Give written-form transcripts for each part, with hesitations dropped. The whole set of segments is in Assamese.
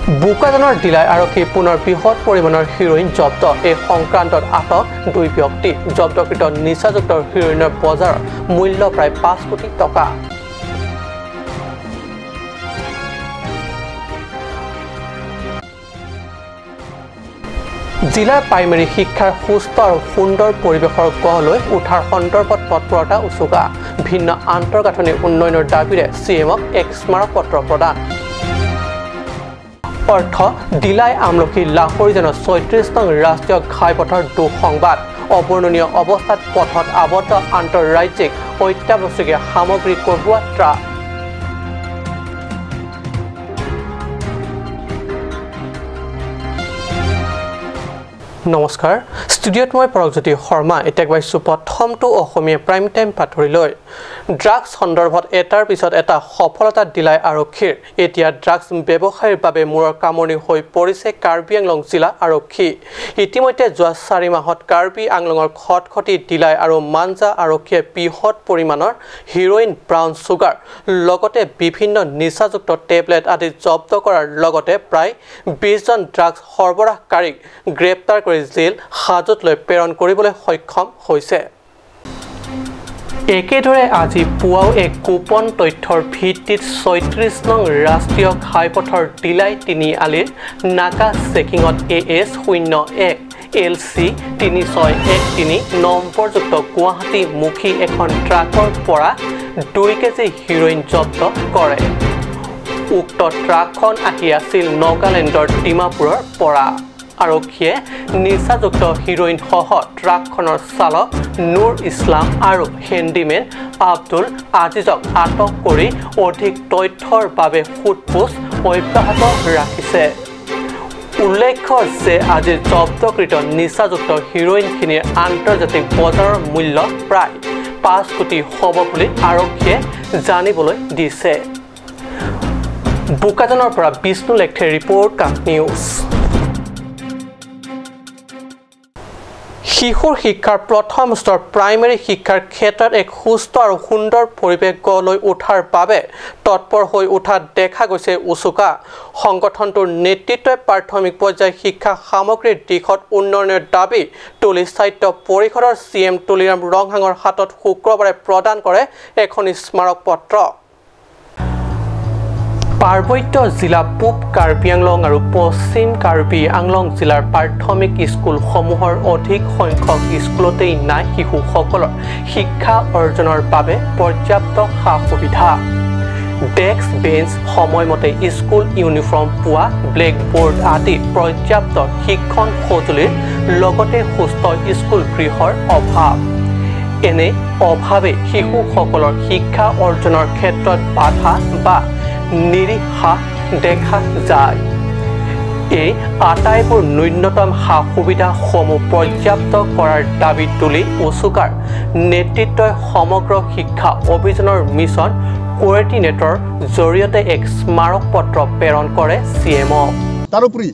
বোকাজানৰ ডিলাই আৰক্ষী পুনৰ বৃহৎ পৰিমাণৰ হিৰ'ইন জব্দ। এই সংক্ৰান্তত আটক দুই ব্যক্তি। জব্দকৃত নিচাযুক্ত হিৰ'ইনৰ বজাৰৰ মূল্য প্ৰায় 5 কোটি টকা। জিলাৰ প্ৰাইমেৰী শিক্ষাৰ সুস্থ আৰু সুন্দৰ পৰিৱেশৰ গঢ় লৈ উঠাৰ সন্দৰ্ভত তৎপৰতা উচুকা। ভিন্ন আন্তঃগাঁথনি উন্নয়নৰ দাবীৰে চি এমক এক স্মাৰকপত্ৰ প্ৰদান। অৰ্থ ডিলাই আমলখি লাহৰিজানৰ 36 নং ৰাষ্ট্ৰীয় ঘাইপথৰ দুঃসংবাদ। অবৰ্ণনীয় অৱস্থাত পথত আবদ্ধ আন্তঃৰাজ্যিক অত্যাৱশ্যকীয় সামগ্ৰী কঢ়িওৱা ট্ৰাক। নমস্কাৰ, ষ্টুডিঅ'ত মই পৰকজ্যোতি শৰ্মা। এতিয়া পাইছোঁ প্ৰথমটো অসমীয়া প্ৰাইম টাইম বাতৰিলৈ। ড্ৰাগছ সন্দৰ্ভত এটাৰ পিছত এটা সফলতা ডিলাই আৰক্ষীৰ। এতিয়া ড্ৰাগছ ব্যৱসায়ীৰ বাবে মূৰৰ কামোৰণি হৈ পৰিছে কাৰ্বি আংলং জিলা আৰক্ষী। ইতিমধ্যে যোৱা 4 মাহত কাৰ্বি আংলঙৰ খটখটি ডিলাই আৰু মাঞ্জা আৰক্ষীয়ে বৃহৎ পৰিমাণৰ হিৰ'ইন, ব্ৰাউন চুগাৰ লগতে বিভিন্ন নিচাযুক্ত টেবলেট আদি জব্দ কৰাৰ লগতে প্ৰায় 20জন ড্ৰাগছ সৰবৰাহকাৰীক গ্ৰেপ্তাৰ কৰি জেল হাজতলৈ প্ৰেৰণ কৰিবলৈ সক্ষম হৈছে। একেদৰে আজি পুৱাও এক গোপন তথ্যৰ ভিত্তিত 36 নং ৰাষ্ট্ৰীয় ঘাইপথৰ ডিলাই তিনিআলিৰ নাকা চেকিঙত AS 01 LC 3613 নম্বৰযুক্ত গুৱাহাটীমুখী এখন ট্ৰাকৰ পৰা 2 কেজি হিৰ'ইন জব্দ কৰে। উক্ত ট্ৰাকখন আহি আছিল নগালেণ্ডৰ ডিমাপুৰৰ পৰা। আৰক্ষীয়ে নিচাযুক্ত হিৰ'ইনসহ ট্ৰাকখনৰ চালক নুৰ ইছলাম আৰু হেণ্ডিমেন আব্দুল আজিজক আটক কৰি অধিক তথ্যৰ বাবে সোধপোছ অব্যাহত ৰাখিছে। উল্লেখ্য যে আজি জব্দকৃত নিচাযুক্ত হিৰ'ইনখিনিৰ আন্তৰ্জাতিক বজাৰৰ মূল্য প্ৰায় 5 কোটি হ'ব বুলি আৰক্ষীয়ে জানিবলৈ দিছে। বোকাজানৰ পৰা বিষ্ণু লেখথেৰ ৰিপৰ্ট, কাক নিউজ। শিশুৰ শিক্ষাৰ প্ৰথম স্তৰ প্ৰাইমেৰী শিক্ষাৰ ক্ষেত্ৰত এক সুস্থ আৰু সুন্দৰ পৰিৱেশ গঢ় লৈ উঠাৰ বাবে তৎপৰ হৈ উঠা দেখা গৈছে উচুকা। সংগঠনটোৰ নেতৃত্বই প্ৰাথমিক পৰ্যায়ৰ শিক্ষা সামগ্ৰীৰ দিশত উন্নয়নৰ দাবী তুলি স্বায়ত্ত পৰিষদৰ চি এম তুলিৰাম ৰংহাঙৰ হাতত শুক্ৰবাৰে প্ৰদান কৰে এখন স্মাৰকপত্ৰ। পাৰ্বত্য জিলা পূব কাৰ্বি আংলং আৰু পশ্চিম কাৰ্বি আংলং জিলাৰ প্ৰাথমিক স্কুলসমূহৰ অধিক সংখ্যক স্কুলতেই নাই শিশুসকলৰ শিক্ষা অৰ্জনৰ বাবে পৰ্যাপ্ত সা সুবিধা। ডেস্ক বেঞ্চ, সময়মতে স্কুল ইউনিফৰ্ম পোৱা, ব্লেকবোৰ্ড আদি পৰ্যাপ্ত শিক্ষণ সঁজুলিৰ লগতে সুস্থ স্কুল গৃহৰ অভাৱ। এনে অভাৱে শিশুসকলৰ শিক্ষা অৰ্জনৰ ক্ষেত্ৰত বাধা বা নিৰীক্ষা দেখা যায়। এই আটাইবোৰ ন্যূনতম সা সুবিধাসমূহ পৰ্যাপ্ত কৰাৰ দাবী তুলি উচুকাৰ নেতৃত্বই সমগ্ৰ শিক্ষা অভিযানৰ মিছন কোঅৰ্ডিনেটৰ জৰিয়তে এক স্মাৰকপত্ৰ প্ৰেৰণ কৰে চি এমক। তাৰোপৰি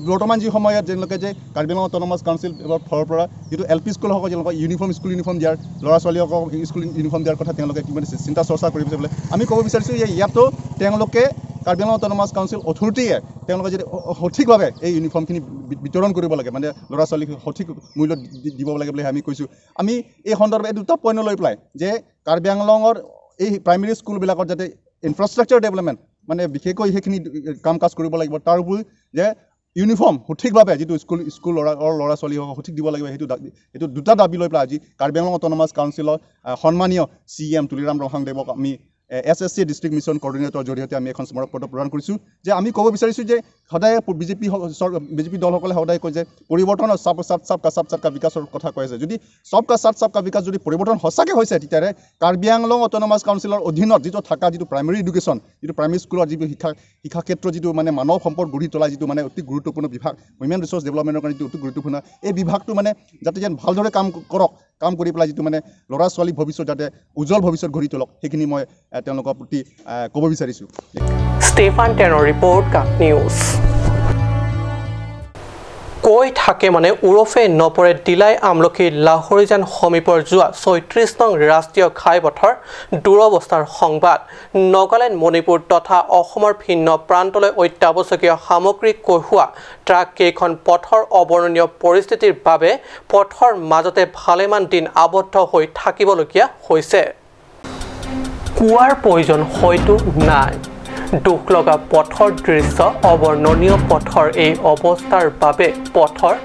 বৰ্তমান যি সময়ত তেওঁলোকে যে কাৰ্বি আংলং অট'নমাছ কাউন্সিলৰ ফালৰ পৰা যিটো এল পি স্কুলসকল তেওঁলোকৰ ইউনিফৰ্ম স্কুল ইউনিফৰ্ম দিয়াৰ ল'ৰা ছোৱালীসকলক স্কুল ইউনিফৰ্ম দিয়াৰ কথা তেওঁলোকে কিমান চিন্তা চৰ্চা কৰিছে বোলে আমি ক'ব বিচাৰিছোঁ যে ইয়াতো তেওঁলোকে কাৰ্বি আংলং অট'নমাছ কাউন্সিল অথৰিটিয়ে তেওঁলোকে যদি সঠিকভাৱে এই ইউনিফৰ্মখিনি বিতৰণ কৰিব লাগে, মানে ল'ৰা ছোৱালীক সঠিক মূল্য দিব লাগে বুলি আমি কৈছোঁ। আমি এই সন্দৰ্ভত এই দুটা পইণ্ট লৈ পেলাই যে কাৰ্বি আংলঙৰ এই প্ৰাইমেৰী স্কুলবিলাকত যাতে ইনফ্ৰাষ্ট্ৰাকচাৰ ডেভেলপমেণ্ট মানে বিশেষকৈ সেইখিনি কাম কাজ কৰিব লাগিব, তাৰ উপৰি যে ইউনিফৰ্ম সঠিকভাৱে যিটো স্কুল স্কুল ল'ৰা ছোৱালীসকলক সঠিক দিব লাগিব, সেইটো দুটা দাবী লৈ পেলাই আজি কাৰ্বি আংলং অট'নমাছ কাউন্সিলৰ সন্মানীয় চি এম তুলিৰাম ৰংহাংদেৱক আমি S S C district mission কৰ্ডিনেটৰৰ জৰিয়তে আমি এখন স্মাৰকপত্ৰ প্ৰদান কৰিছোঁ। যে আমি ক'ব বিচাৰিছোঁ যে সদায় বিজেপি দলসকলে সদায় কয় যে পৰিৱৰ্তনৰ চব চাপ চাপ কা চাপ চাপ কা বিকাশৰ কথা কৈ আছে। যদি চব কা চাপ চাপ কা বিকাশ যদি পৰিৱৰ্তন সঁচাকৈ হৈছে, তেতিয়াহ'লে কাৰ্বি আংলং অট'নমাছ কাউন্সিলৰ অধীনত যিটো থকা যিটো প্ৰাইমেৰী এডুকেশ্যন, যিটো প্ৰাইমেৰী স্কুলৰ যিটো শিক্ষা ক্ষেত্ৰ, যিটো মানে মানৱ সম্পদ গঢ়ি তোলা যিটো মানে অতি গুৰুত্বপূৰ্ণ বিভাগ, হিউমেন ৰিচ'ৰ্চ ডেভেলপমেণ্টৰ কাৰণে যিটো অতি গুৰুত্বপূৰ্ণ এই বিভাগটো মানে যাতে যেন ভালদৰে কাম কৰক, কাম কৰি পেলাই যিটো মানে ল'ৰা ছোৱালী ভৱিষ্যত যাতে উজ্জ্বল ভৱিষ্যত গঢ়ি তোলক, সেইখিনি মই তেওঁলোকৰ প্ৰতি ক'ব বিচাৰিছোঁ। ষ্টেফান টেনৰ ৰিপৰ্ট, কাক নিউজ। ক কৈ থাকে মানে ওৰফে নপৰে দিলাই আমলখি লাহৰিজান সমীপৰ যোৱা 36 নং ৰাষ্ট্ৰীয় ঘাইপথৰ দুৰৱস্থাৰ সংবাদ। নগালেণ্ড, মণিপুৰ তথা অসমৰ ভিন্ন প্ৰান্তলৈ অত্যাৱশ্যকীয় সামগ্ৰী কঢ়িওৱা ট্ৰাক কেইখন পথৰ অবৰ্ণনীয় পৰিস্থিতিৰ বাবে পথৰ মাজতে ভালেমান দিন আবদ্ধ হৈ থাকিবলগীয়া হৈছে। কোৱাৰ প্ৰয়োজন হয়তো নাই। দুখ লগা পথৰ দৃশ্য, অবৰ্ণনীয় পথৰ এই অৱস্থাৰ বাবে পথৰ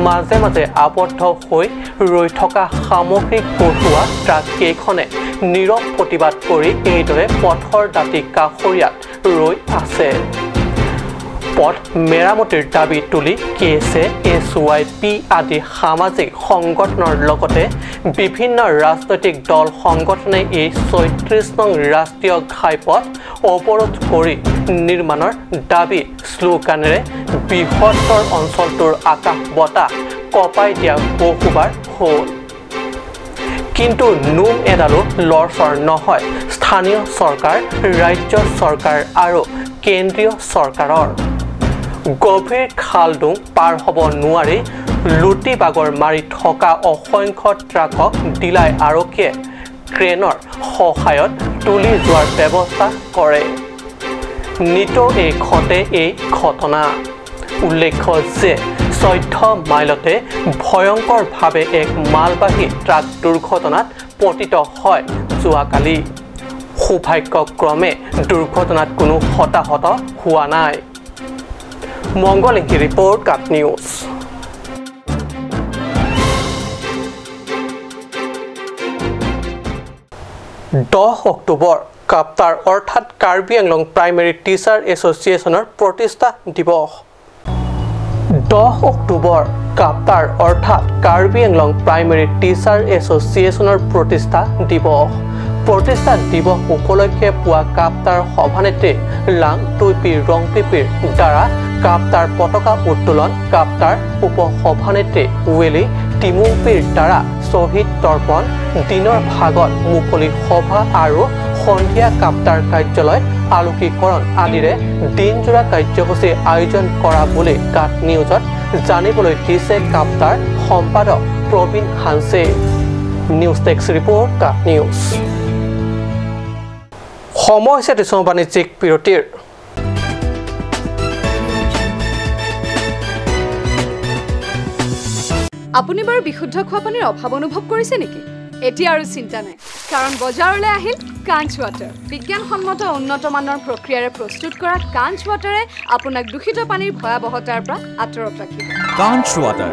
মাজে মাজে আবদ্ধ হৈ ৰৈ থকা সামগ্ৰী কঢ়িওৱা ট্ৰাক কেইখনে নীৰৱ প্ৰতিবাদ কৰি এইদৰে পথৰ দাঁতি কাষৰীয়াত ৰৈ আছে। পথ মেৰামতিৰ দাবী তুলি কেছে, এছ ৱাই পি আদি সামাজিক সংগঠনৰ লগতে বিভিন্ন ৰাজনৈতিক দল সংগঠনে এই 36 নং ৰাষ্ট্ৰীয় ঘাইপথ অৱৰোধ কৰি নিৰ্মাণৰ দাবী শ্লোগানেৰে বৃহত্তৰ অঞ্চলটোৰ আকাশ বতাহ কঁপাই দিয়া বহুবাৰ হ'ল। কিন্তু নোম এডালো লৰচৰ নহয় স্থানীয় চৰকাৰ, ৰাজ্য চৰকাৰ আৰু কেন্দ্ৰীয় চৰকাৰৰ। গভীৰ খালডোং পাৰ হ'ব নোৱাৰি লুটি বাগৰ মাৰি থকা অসংখ্য ট্ৰাকক দিলাই আৰক্ষীয়ে ক্ৰেনৰ সহায়ত তুলি যোৱাৰ ব্যৱস্থা কৰে। নিতৌ এই ঘটে এই ঘটনা। উল্লেখ্য যে 14 মাইলতে ভয়ংকৰভাৱে এক মালবাহী ট্ৰাক দুৰ্ঘটনাত পতিত হয় যোৱাকালি। সৌভাগ্যক্ৰমে দুৰ্ঘটনাত কোনো হতাহত হোৱা নাই। মংগলেংকি ৰিপৰ্ট, কাট নিউজ। দহ অক্টোবৰ কাপ্তাৰ অৰ্থাৎ কাৰ্বি আংলং প্ৰাইমেৰী টিচাৰ এছ'চিয়েশ্যনৰ প্ৰতিষ্ঠা দিৱস। 10 অক্টোবৰ কাপ্তাৰ অৰ্থাৎ কাৰ্বি আংলং প্ৰাইমেৰী টিচাৰ এছ'চিয়েশ্যনৰ প্ৰতিষ্ঠা দিৱস। প্ৰতিষ্ঠা দিৱস উপলক্ষে পুৱা কাপ্তাৰ সভানেত্ৰী লাং টুইপি ৰংপিপিৰ দ্বাৰা কাপ্তাৰ পতাকা উত্তোলন, কাপ্তাৰ উপ সভানেত্ৰী ৱেলি টিমুংপিৰ দ্বাৰা শ্বহীদ তৰ্পণ, দিনৰ ভাগত মুকলি সভা আৰু সন্ধিয়া কাপ্তাৰ কাৰ্যালয় আলোকীকৰণ আদিৰে দিনজোৰা কাৰ্যসূচী আয়োজন কৰা বুলি কাট নিউজত জানিবলৈ দিছে কাপ্তাৰ সম্পাদক প্ৰবীণ হানছে। নিউজ ডেস্ক ৰিপৰ্ট, কাট নিউজ। সময় হৈছে দিছোঁ বাণিজ্যিক বিৰতিৰ। আপুনি বাৰু বিশুদ্ধ খোৱা পানীৰ অভাৱ অনুভৱ কৰিছে নেকি? এতিয়া আৰু চিন্তা নাই, কাৰণ বজাৰলৈ আহিল কাঞ্চ ৱাটাৰ। বিজ্ঞানসন্মত উন্নত মানৰ প্ৰক্ৰিয়াৰে প্ৰস্তুত কৰা কাঞ্চ ৱাটাৰে আপোনাক দূষিত পানীৰ ভয়াৱহতাৰ পৰা আঁতৰত ৰাখিব। Kanch water.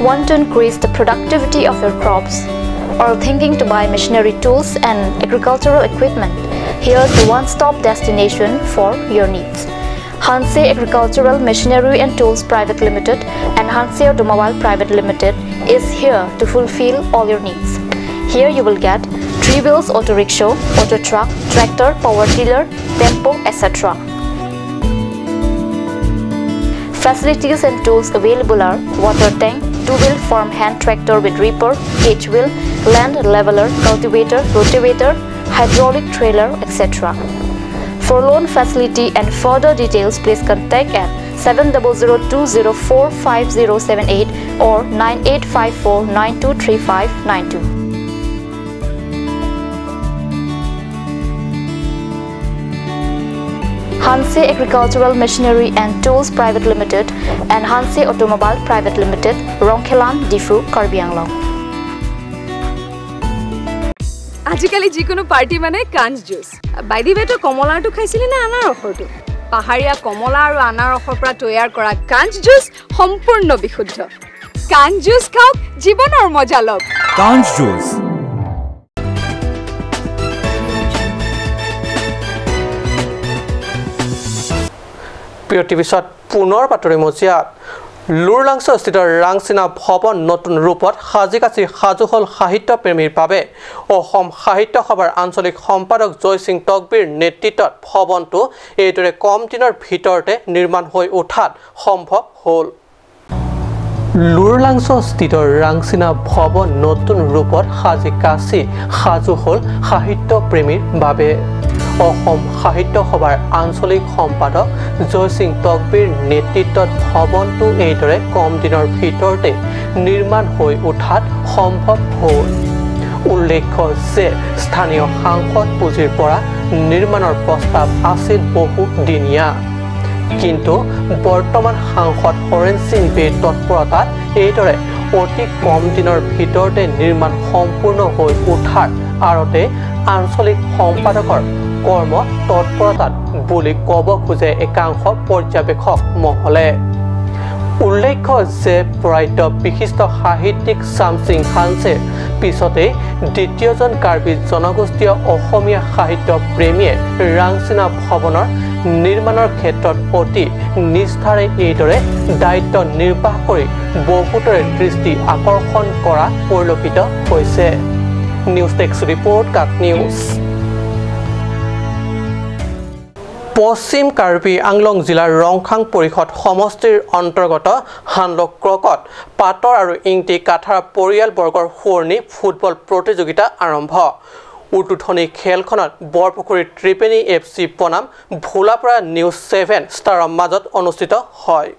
Want to increase the productivity of your crops or thinking to buy machinery tools and agricultural equipment? Here's the one-stop destination for your needs. Hanse Agricultural Machinery and Tools Private Limited and Hanse Automobile Private Limited is here to fulfill all your needs. Here you will get three wheels auto rickshaw, auto truck, tractor, power tiller, tempo, etc. Facilities and tools available are water tank, two-wheel farm hand tractor with reaper, H-wheel, land leveler, cultivator, rotavator, hydraulic trailer, etc. For loan facility and further details, please contact at 7002045078 or 9854923592. Hanse Agricultural Machinery and Tools Private Limited and Hanse Automobile Private Limited, Rongkhelan, Difu, Karbi Anglong. আজিকালি যিকোনো পাৰ্টি মানে কাঞ্চ জুচ। বাই the ৱে, তই কমলাৰটো খাইছিলি নে আনাৰসৰটো? পাহাৰীয়া কমলা আৰু আনাৰসৰ পৰা তৈয়াৰ কৰা কাঞ্চ জুচ সম্পূৰ্ণ বিশুদ্ধ। কাঞ্চ জুচ খাওক, জীৱনৰ মজা লওক। কাঞ্চ জুচ। বিৰতিৰ পিছত পুনৰ বাতৰি মজিয়াত। লুৰলাংছস্থিত ৰাংচিনা ভৱন নতুন ৰূপত সাজি কাচি সাজু হ'ল সাহিত্য প্ৰেমীৰ বাবে। অসম সাহিত্য সভাৰ আঞ্চলিক সম্পাদক জয়সিং তকবীৰ নেতৃত্বত ভৱনটো এইদৰে কম দিনৰ ভিতৰতে নিৰ্মাণ হৈ উঠাত সম্ভৱ হ'ল। লুৰলাংছস্থিত ৰাংচিনা ভৱন নতুন ৰূপত সাজি কাচি সাজু হ'ল সাহিত্য প্ৰেমীৰ বাবে। অসম সাহিত্য সভাৰ আঞ্চলিক সম্পাদক জয়সিং তকবীৰ নেতৃত্বত ভৱনটো এইদৰে কম দিনৰ ভিতৰতে নিৰ্মাণ হৈ উঠাত সম্ভৱ হ'ল। উল্লেখ্য যে স্থানীয় সাংসদ পুঁজিৰ পৰা নিৰ্মাণৰ প্ৰস্তাৱ আছিল বহুদিনীয়া, কিন্তু বৰ্তমান সাংসদ হৰেণ সিং বেৰ তৎপৰতাত এইদৰে অতি কম দিনৰ ভিতৰতে নিৰ্মাণ সম্পূৰ্ণ হৈ উঠাৰ আঁৰতে আঞ্চলিক সম্পাদকৰ কৰ্ম তৎপৰতাত বুলি ক'ব খোজে একাংশ পৰ্যবেক্ষক মহলে। উল্লেখ্য যে প্ৰয়াত বিশিষ্ট সাহিত্যিক চামচিং হানছেৰ পিছতে দ্বিতীয়জন কাৰ্বি জনগোষ্ঠীয় অসমীয়া সাহিত্য প্ৰেমীয়ে ৰাংচিনা ভৱনৰ নিৰ্মাণৰ ক্ষেত্ৰত অতি নিষ্ঠাৰে এইদৰে দায়িত্ব নিৰ্বাহ কৰি বহুতৰে দৃষ্টি আকৰ্ষণ কৰা পৰিলক্ষিত হৈছে। নিউজ ডেস্ক ৰিপৰ্ট, কাট নিউজ। পশ্চিম কাৰ্বি আংলং জিলাৰ ৰংখাং পৰিষদ সমষ্টিৰ অন্তৰ্গত হানলক ক্ৰকত পাটৰ আৰু ইংটি কাথাৰ পৰিয়ালবৰ্গৰ সোঁৱৰণী ফুটবল প্ৰতিযোগিতা আৰম্ভ। উদ্বোধনী খেলখনত বৰপুখুৰী ত্ৰিবেণী এফ চি বনাম ভোলাপাৰা নিউজ 7 ষ্টাৰৰ মাজত অনুষ্ঠিত হয়।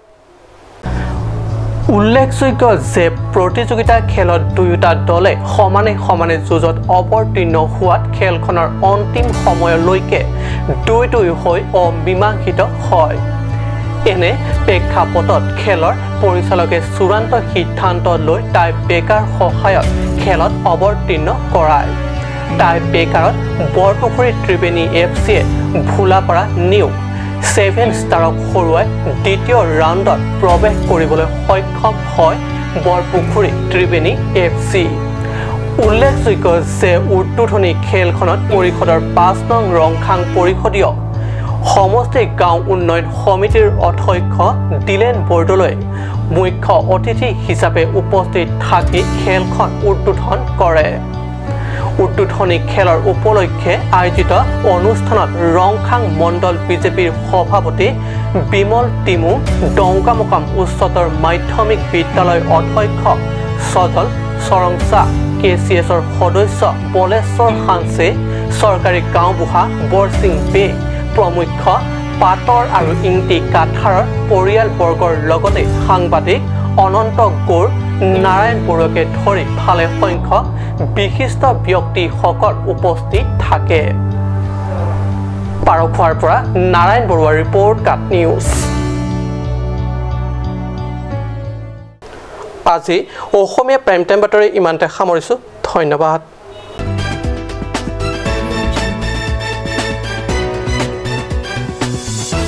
উল্লেখযোগ্য যে প্ৰতিযোগিতা খেলত দুয়োটা দলে সমানে সমানে যুঁজত অৱতীৰ্ণ হোৱাত খেলখনৰ অন্তিম সময়লৈকে 2-2 হৈ অমীমাংসিত হয়। এনে প্ৰেক্ষাপটত খেলৰ পৰিচালকে চূড়ান্ত সিদ্ধান্ত লৈ টাই ব্ৰেকাৰ সহায়ত খেলত অৱতীৰ্ণ কৰায়। টাই ব্ৰেকাৰত বৰপুখুৰী ত্ৰিবেণী এফ চিয়ে ভোলাপাৰা নিউ 7 ষ্টাৰক হৰুৱাই দ্বিতীয় ৰাউণ্ডত প্ৰৱেশ কৰিবলৈ সক্ষম হয় বৰপুখুৰী ত্ৰিবেণী এফ চি। উল্লেখযোগ্য যে উদ্বোধনী খেলখনত পৰিষদৰ 5 নং ৰংখাং পৰিষদীয় সমষ্টি গাঁও উন্নয়ন সমিতিৰ অধ্যক্ষ দিলেন বৰদলৈ মুখ্য অতিথি হিচাপে উপস্থিত থাকি খেলখন উদ্বোধন কৰে। উদ্বোধনী খেলৰ উপলক্ষে আয়োজিত অনুষ্ঠানত ৰংখাং মণ্ডল বিজেপিৰ সভাপতি বিমল টিমু, ডংকামুকাম উচ্চতৰ মাধ্যমিক বিদ্যালয়ৰ অধ্যক্ষ সজল চৰংচা, কে চি এছৰ সদস্য বলেশ্বৰ হানছে, চৰকাৰী গাঁওবুঢ়া বৰসিং বে প্ৰমুখ্য পাটৰ আৰু ইংটি কাথাৰৰ পৰিয়ালবৰ্গৰ লগতে সাংবাদিক অনন্ত গৌৰ, নাৰায়ণ বৰুৱাকে ধৰি ভালে সংখ্যক বিশিষ্ট ব্যক্তিসকল উপস্থিত থাকে। পাৰখোৱাৰ পৰা নাৰায়ণ বৰুৱাৰ ৰিপৰ্ট, কাট নিউজ। আজি অসমীয়া প্ৰাইম টাইম বাতৰি ইমানতে সামৰিছোঁ। ধন্যবাদ।